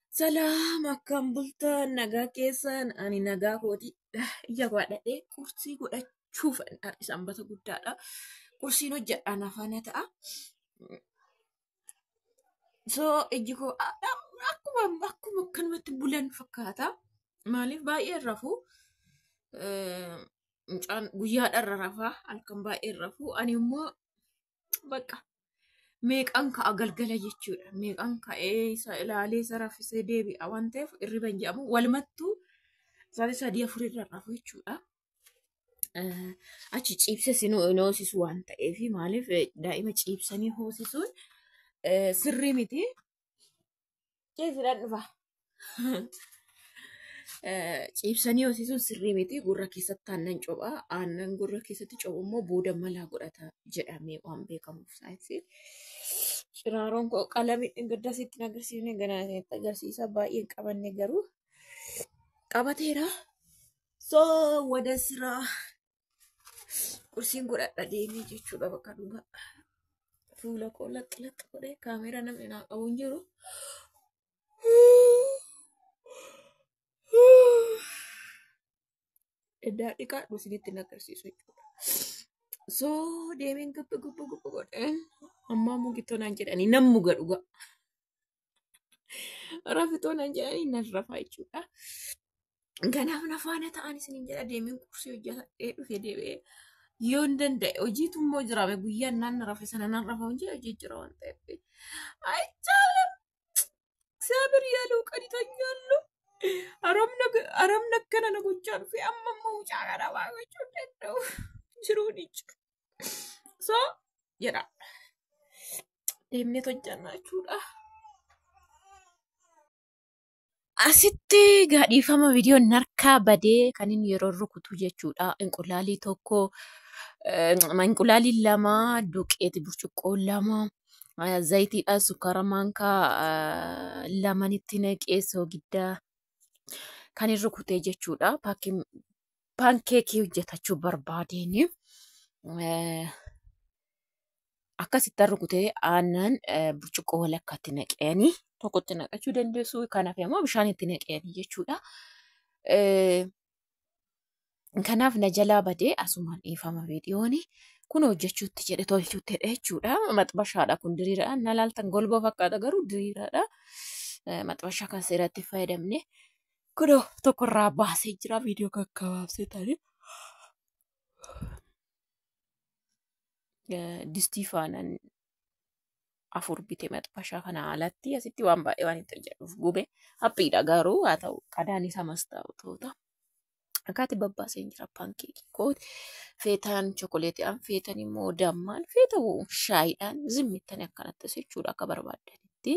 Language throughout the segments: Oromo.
Salaam akkam bultan nagaa keessan ani nagaa kooti ija godhadhee qursii godhachuuf sanbata guddaadha. Qursiin hojjedhaan afaana ta'a. So ijji koo akkuma akkanumatti bulan fakkaata. Maaliif baay'een rafu mucaan guyyaadhaan rafaa halkan baay'een rafu ani immoo bakka meeqan ka'a galgala jechuudha. Meeqan ka'ee isa ilaalee isa raffisee deebi'a waan ta'eef hirriba hin jedhamu. Walumattuu sa'aatii sadii afur irra rafu jechuudha. Achi ciibsee si hoosisu waan ta'eef maaliif daa'ima ciibsanii hoosisuun sirrii miti. Ciibsidhaan dhufa. Ciibsanii hoosisuun sirrii miti. Gurra keessatti aannan copha. Aannan gurra keessatti cophu immoo booda malaa godhata jedhamee waan beekamuuf saayinsii. Ciraaroon koo qalamii gaddaa sitti agarsiifne ganaa sitti agarsiisa. Baay'ee hin qabanne garuu qabateera. So wada siraa qursiin godhadha deemee jechuudha bakka dhugaa. Fuula koo laxxi laxxi godhee kaameeraa namni naa qabu hin jiru. Eddaa dhiqaadhu isinitti hin agarsiisu jechuudha. So deemeen gubbu gubbu gubbu godheen ammaa mugitoo naan jedhanii nan muga dhugaa. Rafitoo naan jedhanii nan rafaa jechuudha. Kanaaf na faana ta'an isiniin jedha deemeen qursii hojjetadhee dhufe deebi'ee yoo hin danda'e hojiitu immoo jiraame guyyaan naan rafe sana nan rafa hojii hojii jira waan ta'eef. Aychaalam እግዚአብሔር ያለው ቀን ይተኛሉ። Aramna akkana na gochaa dhufe amma immoo mucaa kana waa gochuu hin danda'u. Jiruun hin jiru. So jedha. Deemnee hojjannaa jechuudha. Asitti gadhiifama viidiyoon harkaa badee kan inni yeroo rukutu jechuudha. Inqulaalii tokko, inqulaalii lama, duqeeti burcuqqoo lama, zayitiidha sukkaara maankaa lamanitti naqee soogiddaa kan inni rukutee jechuudha. Paankeekii hojjetachuu barbaadeen akkasitti rukutee aannan burcuqqoo walakkaatti naqeeni tokkotti naqachuu dandeessu. Kanaaf immoo bishaan itti naqeeni jechuudha. Kanaaf na jalaa badee asumaan dhiifama viidiyoon kun hojjechuutti jedhe tolchuutti jedhe jechuudha. Maxbashaadha kun diriiraadha. Na laaltan golboo fakkaata garuu diriiraadha. Maxbashaa kan seeratti fayyadamne kunoo tokkorraa baasee jira viidiyoo gaggabaabsee ta'e. Distii faanaan afur bite maxbashaa kana alatti asitti waan baay'ee waan itti hojjedhuuf gube haphiidha garuu haa ta'u qadaan isa mastaa'utoota. Akkaati babbaasee jira paankeekii kooti. Feetaan chokoleetiidhaan feetan immoo dammaan feeta shaayiidhaan zimmittanii akkanattis jechuudha akka barbaaddanitti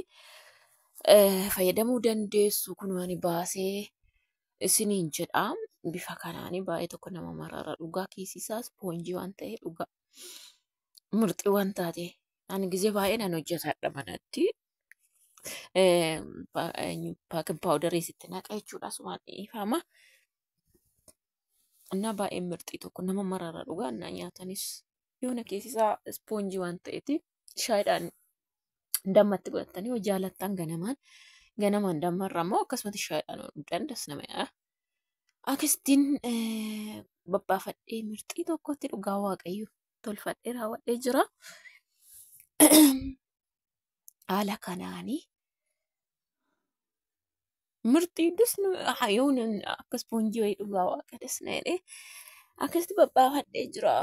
fayyadamuu dandeessu. Kun waan baasee isiniin jedha. Bifa kanaan baay'ee tokko nama marara dhugaa keessisaa ispoonjii waan ta'e dhugaa murxii waan taate ani gizee baay'ee nan hojjetadha manatti. Paakin paawudarii sitti naqa jechuudha asumaan dhiifama. እና baay'ee mirxii tokko nama marara dhugaa እና nyaatanis yoona keessisaa ispoonjii waan ta'eeti shaayiidhaan dammatti godhatanii yoo jaalattan ganamaan ganamaan dammarra immoo akkasumatti shaayiidhaan dhugdan das nama ya'a. Akkasittiin babbaafadhee mirxii tokkotti dhugaa waaqayyo tolfadhee raawwadhee jira. Haala kanaanii mirxii dus yoona akka ispoonjii wayii dhugaa waaqa das na jedhee akkasitti babbaafadhee jira.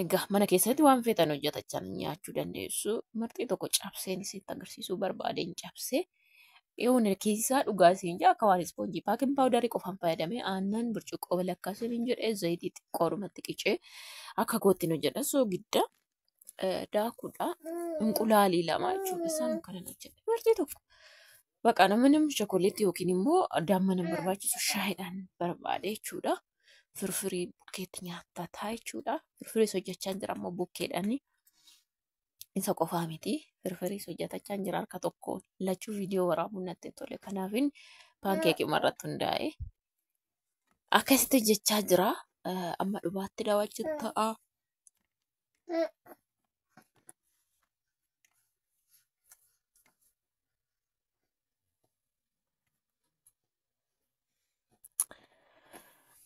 Egaa mana keessatti waan feetan hojjetachaa nyaachuu dandeessu. Mirxii tokko cabseen isitti agarsiisuu barbaadeen cabsee yoona keessaa dhugaa isiin jaa akka waan ispoonjii paakin paawudarii qofaan fayyadamee aannan burcuqqoo walakkaa isiniin jedhee zayitii xiqqoodhumatti qicee akka koottiin hojjedha. Soogidda daakuudha. Inqulaalii lama jechuudha. Isaan kanan hojjedha. Mirxii tokko. Baqa namni namni chokoleetii yookiin immoo damma nama barbaachisu shaayiidhaan barbaade jechuudha. Firfirii bukkeetti nyaatataa jechuudha. Firfiriis hojjechaa jira ammoo bukkeedhaan. Isa qofaa miti. Firfiriis hojjetachaa jira harka tokkoon. Lachuu viidiyoo waraabuun natti tole. Kanaafin paankeekii irratti hundaa'e. Akkasitti hojjechaa jira. Amma dhumaatti daawwachuu ta'a.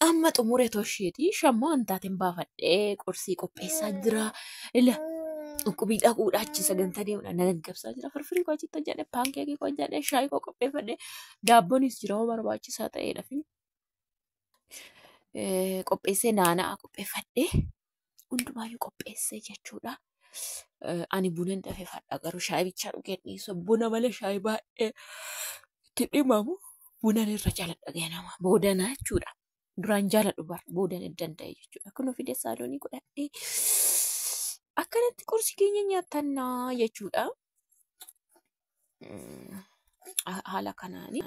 Amma xumure tosheeti shammoo antaatiin baafadhee qursii qopheessaa jira. Ila dhukkubii dhaquudha achi sagantaa deemudha na gaggabsaa jira. Firfirii koo achitti hojjedhe, paankeekii koo hojjedhe, shaayii koo qopheeffadhe, daabboonis jira hoo barbaachisaa ta'eedha. Qopheessee naana'aa qopheeffadhe hundumaayyuu qopheessee jechuudha. Ani buna hin dafeeffadha garuu shaayii bichaa dhugeen dhiisa. Buna malee shaayii baay'ee itti dhimamu bunan irra jaaladha ganama boodanaa jechuudha. Duraan jaaladhu bar boodan hin danda'e jechuudha. Kun fide saaloonii godhadhee akkanatti qursii keenya nyaatannaa jechuudha. Haala kanaani.